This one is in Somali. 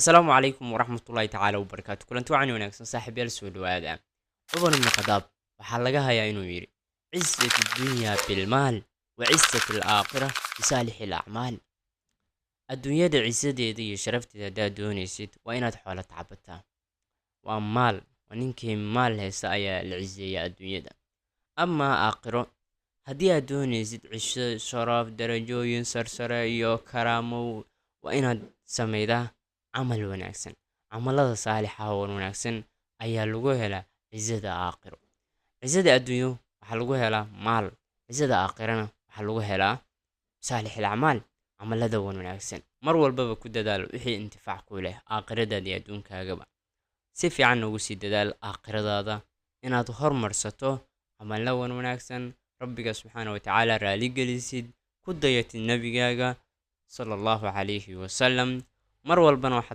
Asalaamu calaykum waraxmatullaahi tacaala wabarakaatu. Kulanti wacan wanaagsan, saaxiibyaal, soo dhawaada. Cumar ibnu Khadaab waxaa laga hayaa inuu yidhi: "Cizat dunya bilmaal wa cizat alaakhira bisaalixi alacmaal." Adduunyada cisadeeda iyo sharafteeda haddaad doonaysid, waa inaad xoolo tacbataa. Waa maal, waa ninkii maal haysta ayaa la ciseeya adduunyada. Amaa aakhiro haddii aad doonaysid ciso, sharaf, darajooyin sarsare iyo karaamo, waa inaad sameydaa camal wanaagsan. Camalada saalixa oo wanaagsan ayaa lagu helaa cisada aakhiro. Cisada adduunyo waxaa lagu helaa maal, cisada aakhirana waxaa lagu helaa saalixil acmaal, camalada wan wanaagsan. Mar walbaba ku dadaal wixii intifaac ku leh aakhiradaada iyo adduunkaagaba. Si fiican ugu sii dadaal aakhiradaada inaad hormarsato camalo wan wanaagsan, Rabbiga subxaana wa tacaala raaligelisid, ku dayatid nabigaaga sala Allahu calayhi wasalam. Mar walbana waxaad